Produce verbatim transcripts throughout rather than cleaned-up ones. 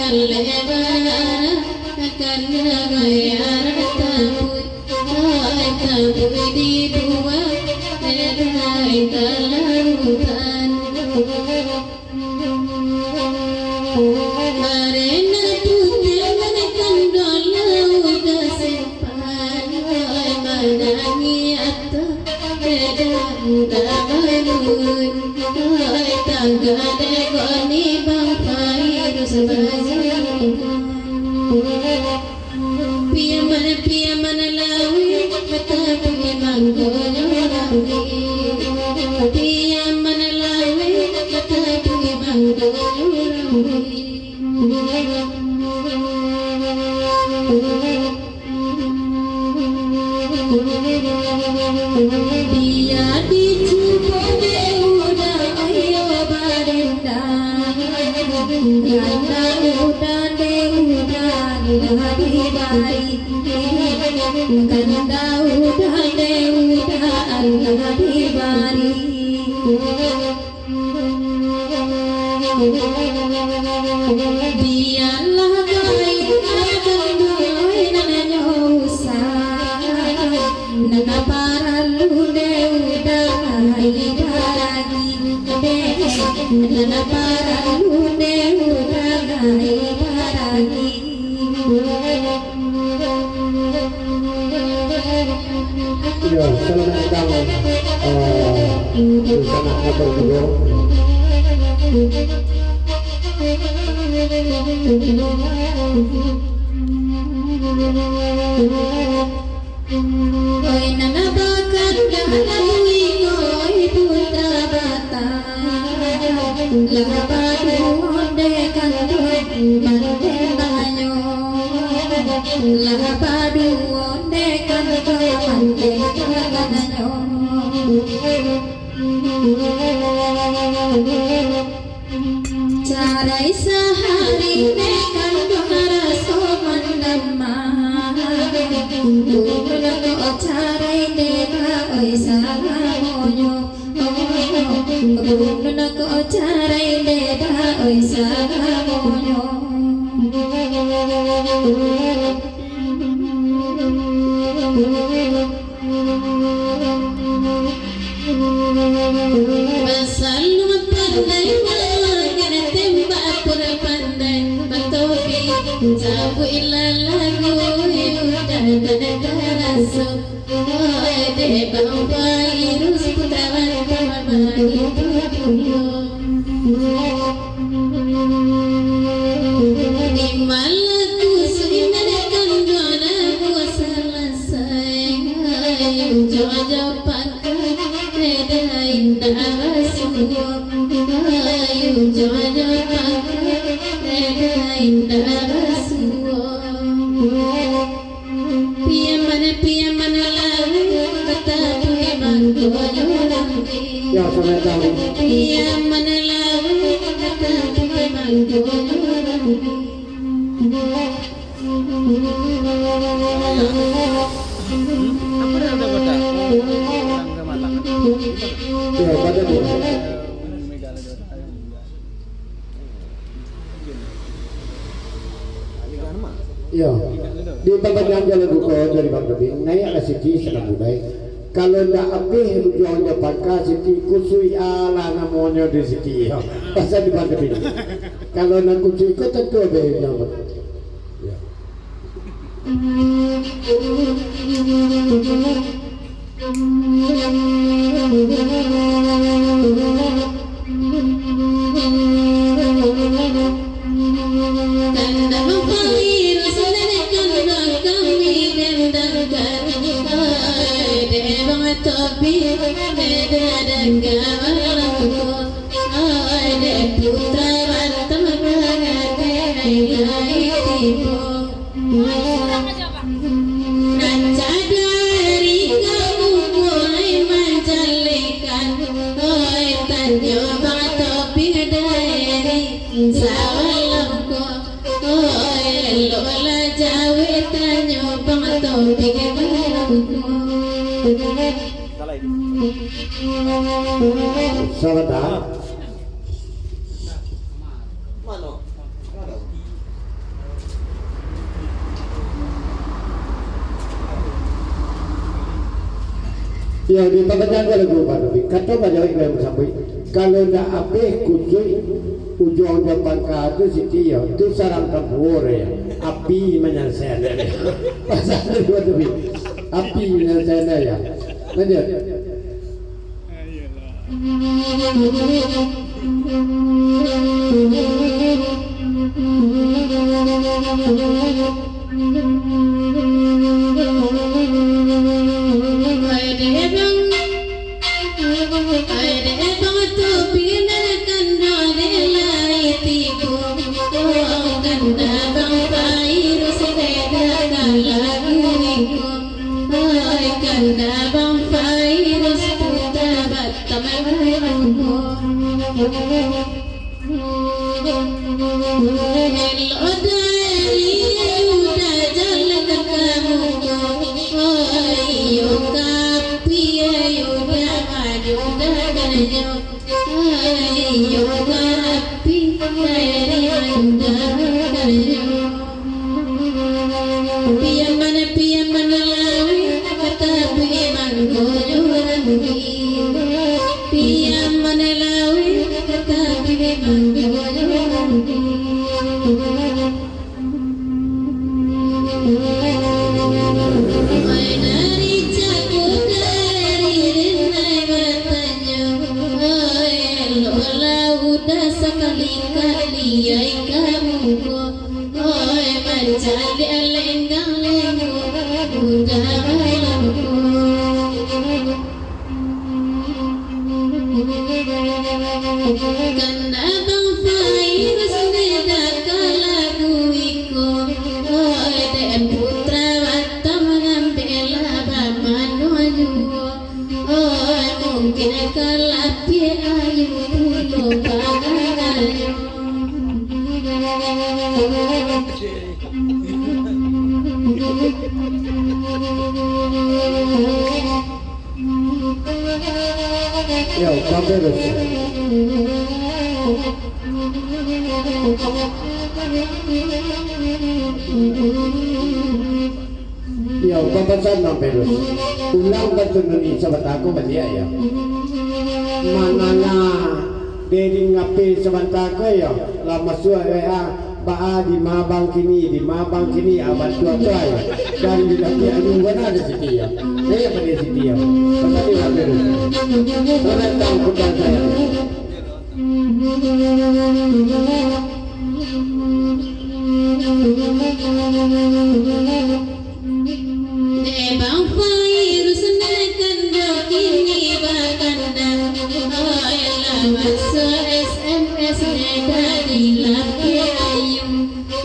Lebar, karena bayar tabui, oi, tabui dibuang, lebar ka lautan. Karena putih menekan dola udah sempat, oi, manangi atau Kadang tabangun, oi, tagadai koni bang Fairuz Bazaikan. Piaman, piaman lawi, batapi manggonyo rawi. Piaman lawi, batapi manggonyo rawi. Bia dicubo dek uda, ayo barendang. Ganda uda dek uda, alah dibari. Ganda uda dek uda, alah dibari. Bialah baik akan buai nan nyo usah, nan paralu dek uda ai baragi, nan paralu dek uda ai baragi. Iyo, salamat datang, eh, sanak motor juo. Oi, nan bakandak lalu iko, oi, putra batang. Lah baduo onde kanduang mande tanyo. Lah baduo onde kanduang mande tanyo. Carai sahari ne kanduang raso mandamah. Ulun ko carai deba oi salamonyo. Ulun ko carai deba oi salamonyo. Basalun pandai, mangana tembak pun pandai, batopi, sabuik lah lagu, udah taraso. Oi, dek Bang Fairuz, putra bantang mah itu dulu. Di malam khusus indak kanduang nak buat salasai. Ujo-ujo pakai, beda indak basuo. Ujo-ujo pakai, beda indak basuo. Piaman, piaman lawi, batapi manggonyo rawi. Yo, selamat datang. Piaman lawi, batapi manggonyo rawi. Apa dah ada kotak? Orang ke malam. Yo, pada dia. Iyo. Di pambagian jalan duko dari Bang Tobi, naiaklah siti sanang budai. Kalau ndak abih ujuang jo pangka, siti kusui alah namonyo di siti, iyo. Pasal di Bang Tobi. Kalau nan kusui ko tantu abih ujuang. Iyo. Nan sadari ka bubuai manjalekan, oi, tanyo Bang Taufik dari sabalun ko, oi, eloklah jawek tanyo Bang Taufik dari ko. Salah ini. Salah dah. Mano? Yo, di pangkajaan ko lagu Pak Taufik. Kato bajawek ko nan basambuik. Kalau ndak abih kucuik, ujuang-ujuang pangka tu siti yo. Tu sarang tampuo yo. Api manyansai anda yo. Pasal tu Pak Taufik. Api manyansai anda yo. Lanjut. Yo, Pampirus. Yo, papasan Pampirus. Ulang batununi sabanta ko baliak yo. Manana dering api sabanta ko yo. Lah masuak W A. Baa di ma bang kini, di ma bang kini, abang tua-tua yo. Dan di laki anu bana di siti yo. Saya pada siti yo. Pasal di Pampirus. Selamat datang, putra saya. Dek Bang Fairuz nekan jo kini bakandang. Oi, lah masuak S M S ne dari laki ayu.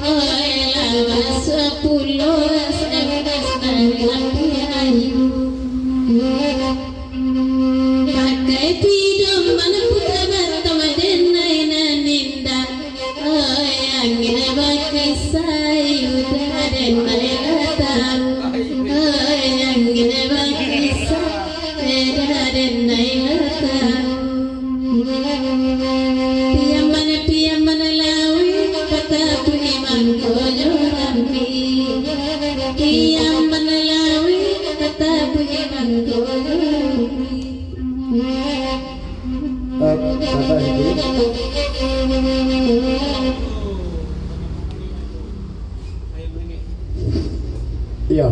Oi, lah masuak pulo S M S dari laki ayu. Pakai pidoman puta Batam denai nan indah. Oi, angin bakisah, udah denai lah tahu. Oi, angin bakisah, udah denai lah tahu. Piaman, piaman lawi, kata tu imang kojo rambi. Piaman lawi, kata tu imang kojo rambi. Eh, sabar sikit. Iyo.